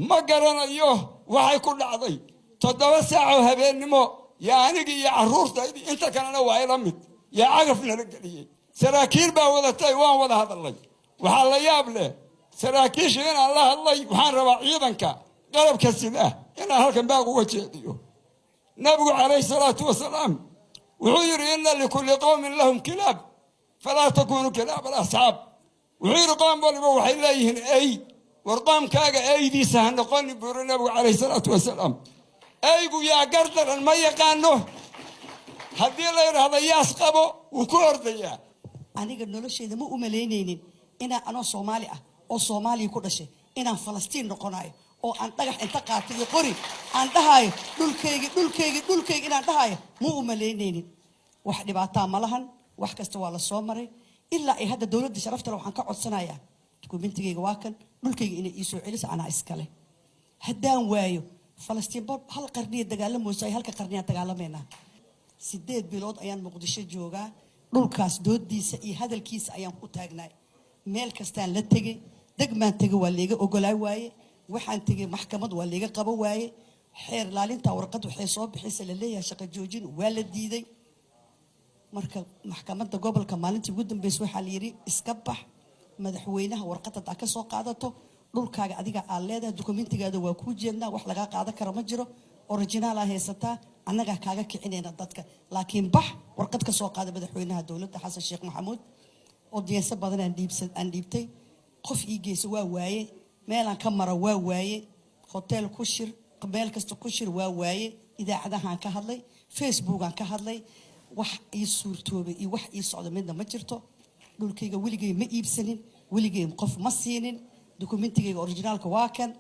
Ma garanayo waxay ku dhacday. 7 saac oo habeennimo yaa anigii iyo carruurtaydii, inta kalena waa ila mid, yaa cagaf nala geliyey. Saraakiil baa wadatay, waan wada hadalnay. Waxaa la yaab leh saraakiisha inaan la hadlay. Waxaan rabaa ciidanka qalabka sida inaan halkan baaq uga jeediyo. Nabigu calayhi salaatu wasalaam wuxuu yidhi: "إن لكل قوم لهم كلاب فلا تكونوا كلاب الأصحاب." Wuxuu yidhi qoom waliba waxay leeyihiin ey. War qoomkaaga eydiisa ha noqonin, buu yidhi nabigu calayhi salaatu wasalaam. Eygu yaa gardaran ma yaqaano. Haddii la yidhaahdo yaas qabo, wuu ku ordayaa. Aniga nolosheeda ma u malaynaynin inaan anoo Soomaali ah oo Soomaaliya ku dhashay inaan Falastiin noqonayo oo aan dhagax inta qaatay iyo qori aan dhahayo dhulkaygi, dhulkaygi, dhulkaygi inaan dhahayo ma u malaynaynin. Wax dhibaataa ma lahan, wax kasta waa la soo maray. Ilaa ay hadda dowladda sharaftale waxaan ka codsanayaa dukumentigayga waa kan, dhulkayga inay ii soo celiso. Anaa iskale. Haddaan waayo, Falastiin ba hal qarniya dagaalamayso ay halka qarniyaan dagaalamaynaa. 8 bilood ayaan Muqdisho joogaa. Dhulkaas doodiisa iyo hadalkiisa ayaan ku taagnaay. Meel kastaan la tegey, degmaan tegey, waa layga ogolaa waaye. Waxaan tegey maxkamad, waa layga qabo waaye. Xeer laalinta warqad waxay soo bixisa la leeyahay shaqo joojin, waa la diiday. Marka maxkamadda gobolka maalintii ugu dambeysay waxaa la yidhi iska bax, madaxweynaha warqad haddaa ka soo qaadato, dhulkaaga adiga aad leedahay, dukumentigaada waa kuu jeednaa, wax lagaa qaadan kara ma jiro, original aa haysataa, annagaa kaaga kicinayna dadka, laakiin bax, warqad ka soo qaada madaxweynaha dowladda Xasan Sheekh Maxamuud. Audience badan aan dhiibsa aan dhiibtay, qof ii geysa waa waaye, meelaan ka mara waa waaye, hotel ku shir, meel kasta ku shir waa waaye. Idaacadahaan ka hadlay, Facebookaan ka hadlay, wax ii suurtoobay iyo wax ii socda midna ma jirto. Dhulkayga weligay ma iibsanin, weligay qof ma siinin. Dokumentigayga originaalka waa kan.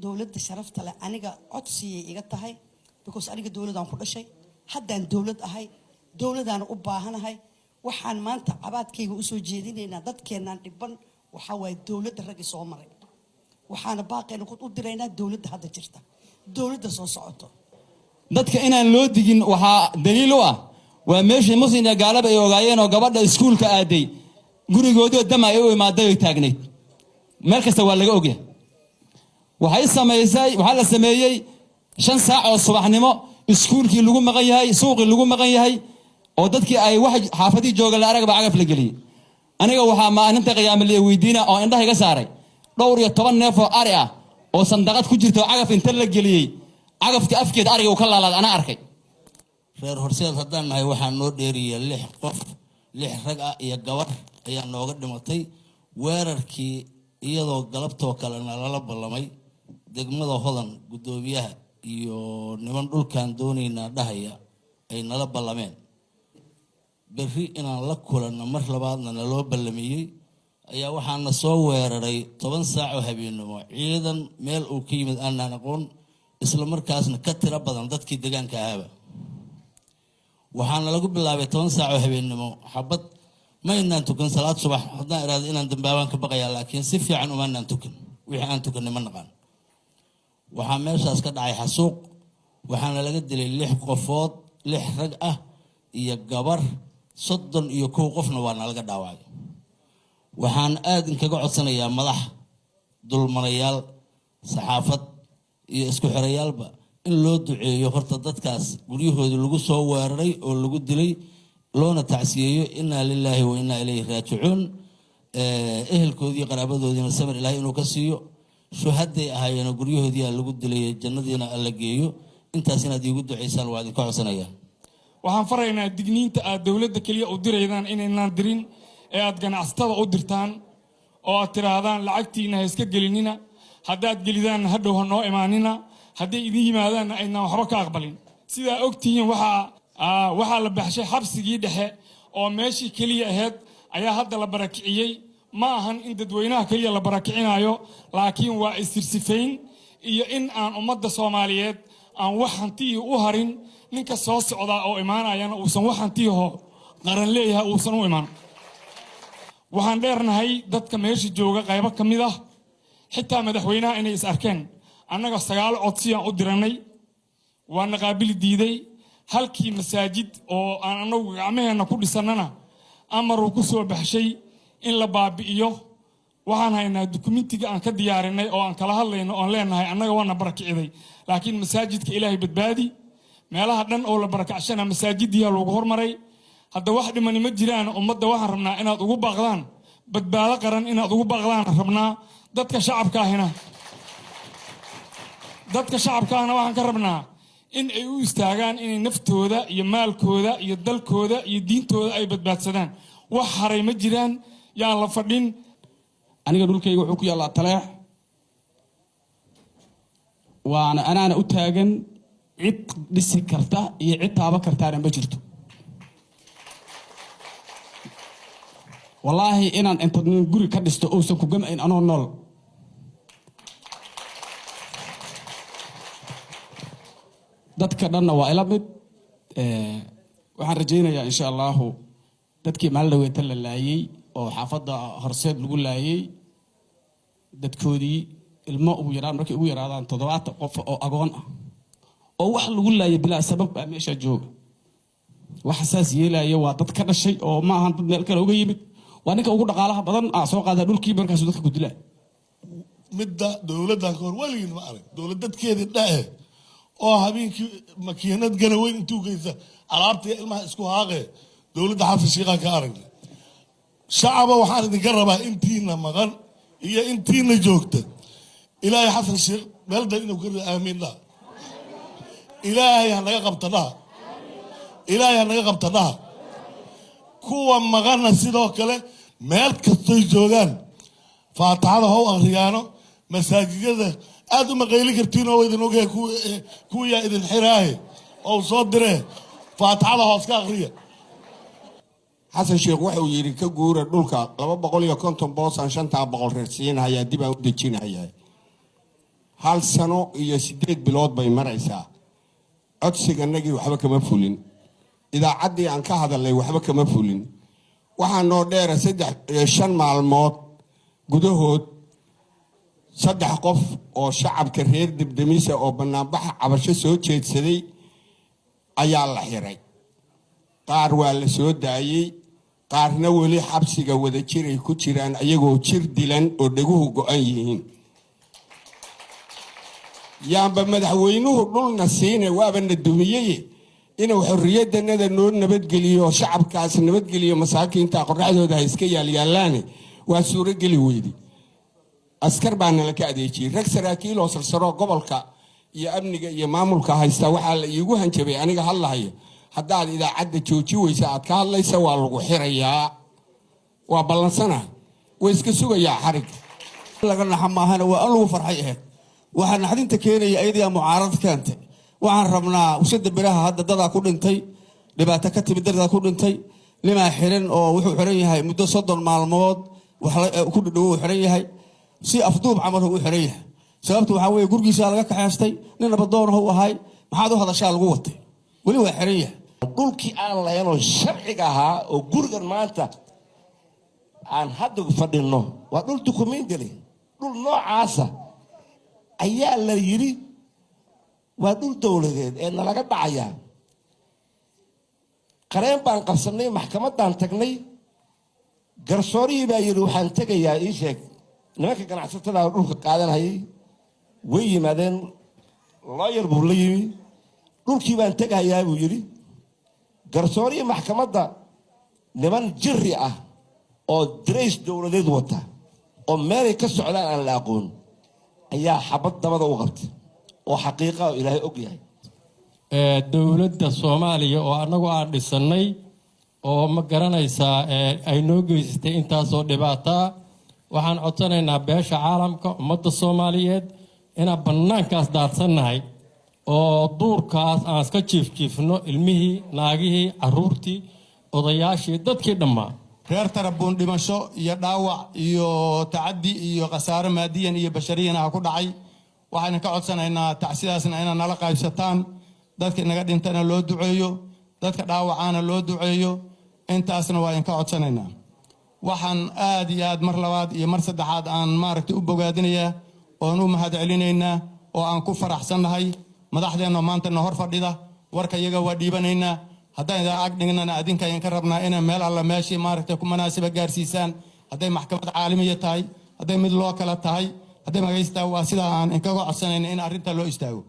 Dowladda sharafta leh aniga codsiyay iga tahay, because aniga dowladaan ku dhashay, haddaan dowlad ahay, dowladaan u baahanahay. Waxaan maanta cabaadkayga usoo jeedinaynaa dadkeenaan dhiban waxaa waaye dowladda raggii soo maray. Waxaana baaqayna u diraynaa dowladda hadda jirta, dowladda soo socoto. Dadka inaan loo digin waxaa daliil u ah waa meeshii Muslim iyo gaalaba ay ogaayeen oo gabadha iskuulka aaday gurigoodii dama ay u imaaday oy taagnayd. Meel kasta waa laga ogyahay. Waxay samaysay, waxaa la sameeyey 5 saac oo subaxnimo, iskuulkii lagu maqan yahay, suuqii lagu maqan yahay, oo dadkii ay wax xaafadii jooga la arag baa cagaf la geliyey. Aniga waxaa maalinta qiyaame la weydiina oo indhaha iga saaray dhowr iyo toban neef oo ari ah oo sandaqad ku jirta oo cagaf inta la geliyey, cagaftii afkeeda ariga uu ka laalaad, anaa arkay. Reer Horseed haddaan nahay, waxaa noo dheeriya lix qof, lix rag ah iyo gabar ayaa nooga dhimatay weerarkii, iyadoo galabtoo kalena lala ballamay degmada Hodan. Guddoomiyaha iyo niman dhulkan doonaynaa dhahaya ay nala ballameen berri inaan la kulanno, mar labaadna naloo ballamiyey, ayaa waxaana soo weeraray 10 saac oo habeennimo ciidan meel uu ka yimid aanaan aqoon, isla markaasna ka tiro badan dadkii deegaanka ahaaba. Waxaana lagu bilaabay 10 saac oo habeennimo xabad. Ma inaan tukan salaad subax. Haddaan iraado inaan dambaabaan ka baqayaa, laakiin si fiican umaanaan tukan. Wixii aan tukanay ma naqaan. Waxaa meeshaas ka dhacay xasuuq. Waxaana laga dilay lix qofood, lix rag ah iyo gabar, 31 qofna waa nalaga dhaawacay. Waxaan aad inkaga codsanayaa madax, dulmanayaal, saxaafad iyo isku xirayaalba in loo duceeyo horta dadkaas guryahoodii lagu soo weeraray oo lagu dilay, loona tacsiyeeyo. إنا لله وإنا إليه راجعون. Ehelkoodii, qaraabadoodiina samir Ilaahay inuu ka siiyo. Shuhaday ahaayeen, guryahoodiia lagu dilay, jannadiina Alla geeyo. Intaas inaad iigu duceysaan waa idinka codsanaya. Waxaan faraynaa digniinta aad dowladda keliya u diraydaan inaynaan dirin ee aad ganacsatada u dirtaan oo aad tidhaahdaan lacagtiina ha iska gelinina, haddaad gelidaanna hadhow ha noo imaanina, hadday idin yimaadaanna aydnaan waxba ka aqbalin. Sidaa og tihiin, waxaa la baxshay xabsigii dhexe oo meeshii keliya ahayd ayaa hadda la barakiciyey. Ma ahan in dadweynaha keliya la barakicinayo, laakiin waa isirsifayn iyo in aan ummadda Soomaaliyeed aan wax hantihii u harin, ninka soo socdaa oo imaanayana uusan wax hantiyaho qaran leeyahay uusan u imaan. Waxaan dheernahay dadka meesha jooga qaybo ka mid ah xitaa madaxweynaha inay is arkeen. Annaga sagaal codsiyaan u dirannay, waana qaabili diiday. Halkii masaajid oo aan annagu gacmaheenna ku dhisannana amaruu ku soo baxshay in la baabi'iyo. Waxaan haynaa dukumentiga aan ka diyaarinay oo aan kala hadlayno oon leenahay annaga waana barakiciday, laakiin masaajidka Ilaahay badbaadi. Meelaha dhan oo la barakacshana masaajidiyaa loogu hormaray. Hadda wax dhimani ma jiraan. Ummadda waxaan rabnaa inaad ugu baaqdaan Badbaado Qaran, inaad ugu baaqdaan rabnaa. Dadka shacabka ahna waxaan ka rabnaa in ay u istaagaan inay naftooda iyo maalkooda iyo dalkooda iyo diintooda ay badbaadsadaan. Wax haray ma jiraan, yaan la fadhin. Aniga dhulkayga wuxuu ku yaallaa Taleex, waana anaana u taagan. Cid dhisi karta iyo cid taaba kartaana ma jirto. Wallaahi inaan inta nin guri ka dhisto uusan ku gamayn anoo nool. Dadka dhanna waa ila mid. Waxaan rajaynayaa, insha Allahu, dadkii maalin dhaweeta la laayey oo xaafadda Horseed lagu laayey, dadkoodii ilmo ugu yaraan markay ugu yaraadaan 70 qof oo agoon ah oo wax lagu laayay bilaa sabab ah meeshaa jooga. Waxa saas yeelaya waa dad ka dhashay oo ma ahan dad meel kale uga yimid. Waa ninka ugu dhaqaalaha badan ah soo qaada dhulkii, markaasuu dadka ku dilaa. Midda dowladdan ka hor weligiin ma arag dowlad dadkeedii dhae oo habeenkii makiinad ganaweyn intuu geysa alaabtii ilmaha isku haaqe. Dowladda Xasan Shiikhaan ka aragnay. Shacaba, waxaan idinka rabaa intiina maqan iyo intiina joogta, Ilaahay Xasan Sheikh meeldan inuu ka rido. Aamiin dhaha. Ilaahay ha naga qabta dhaha. Ilaahay ha naga qabta dhaha. Kuwa maqanna sidoo kale, meel kastoy joogaan, faataxada ha u akriyaano. Masaajidada aad uma qayli kartiin oo idin ogyahay kuwiyaa idin xiraahe oo soo diree. Faataxada hoos ka akriya. Xasan Sheekh wuxuu yidhi: "Ka guura dhulka 250 boosaan shantaa boqol reer siinhayaa, dib aan u dejinhayaa." Hal sano iyo 8 bilood bay maraysaa. Codsiganagii waxba kama fulin. Idaacaddii aan ka hadalnay waxba kama fulin. Waxaa noo dheera 3 5 maalmood gudahood saddex qof oo shacabka reer Debdemisa oo banaanbaxa cabasho soo jeedsaday ayaa la xiray. Qaar waa la soo daayey, qaarna weli xabsiga wada jiray ku jiraan, ayagoo jir dilan oo dheguhu go-an yihiin. Yaanba madaxweynuhu dhulna siine, waaba na dumiyey. Inuu xorriyaddanada noo nabadgeliyo, shacabkaas nabadgeliyo, masaakiinta qorraxdooda ha iska yaalyaallaane, waa suurogeli weydi. Askar baa nala ka adeejiyey, rag saraakiil oo sarsaroo gobolka iyo amniga iyo maamulka haysta. Waxaa la iigu hanjabay aniga hadlahayo: "Haddaad idaacadda jooji weysa aad ka hadlaysa, waa lagu xirayaa." Waa ballansanahay, way iska sugayaa xarig. Laga naxa maahana, waa an lagu farxay ahayd. Waxaa naxdinta keenaya ayadayaa mucaarad keentay. Waxaan rabnaa warshada biraha hadda dadaa ku dhintay, dhibaato ka timid dadaa ku dhintay. Nimaa xiran oo wuxuu xiran yahay muddo 30 maalmood wax ku dhadhowo xiran yahay, si afduub camal u xiran yahay. Sababta waxaa weeye gurigiisa laga kaxaystay. Nin nabadoon u ahay, maxaad u hadashaa lagu watay, weli waa xiran yahay. Dhulkii aan lahayn oo sharciga ahaa oo gurigan maanta aan hadda fadhinno waa dhul dukumeenti leh. Dhul noocaasa ayaa la yidhi waa dhul dowladeed ee nalaga dhacayaa. Qareen baan qabsannay, maxkamaddaan tagnay. Garsoorihii baa yidhi: "Waxaan tegayaa, ii sheeg nimanka ganacsatada dhulka qaadanhayay." Way yimaadeen, lawyer buu la yimi. "Dhulkii baan tegahayaa," buu yidhi garsoorihii maxkamadda. Niman jiri ah oo darays dowladeed wata oo meelay ka socdaan aan la aqoon ayaa xabad dabada u qabtay, oo xaqiiqa oo Ilaahay og yahay. Dowladda Soomaaliya oo annagu aan dhisannay oo ma garanaysaa ay noo geysatay intaasoo dhibaataa. Waxaan codsanaynaa beesha caalamka, ummadda Soomaaliyeed, inaan bannaankaas daadsannahay oo duurkaas aan iska jiifjiifno, ilmihii, naagihii, caruurtii, odayaashii, dadkii dhammaa. Reer Tarabuun dhimasho iyo dhaawac iyo tacaddi iyo khasaaro maadiyan iyo bashariyan ah ku dhacay. Waxayna ka codsanaynaa tacsidaasna inaad nala qaybsataan, dadka inaga dhintana loo duceeyo, dadka dhaawacaana loo duceeyo. Intaasna waa idinka codsanaynaa. Waxaan aad iyo aad mar labaad iyo mar saddexaad aan maaragtay u bogaadinayaa oon u mahad celinaynaa oo aan ku faraxsannahay madaxdeenna maanta na hor fadhida. Warka iyaga waa dhiibanaynaa. Haddaan idin ag dhignana, adinka idinka rabnaa inay meel alla meeshii maaragtay ku munaasiba gaarsiisaan, hadday maxkamad caalamiya tahay. Hadday mid loo kala tahay, hadday magaystaa, waa sidaa aan inkaga codsanayna in arrinta loo istaago.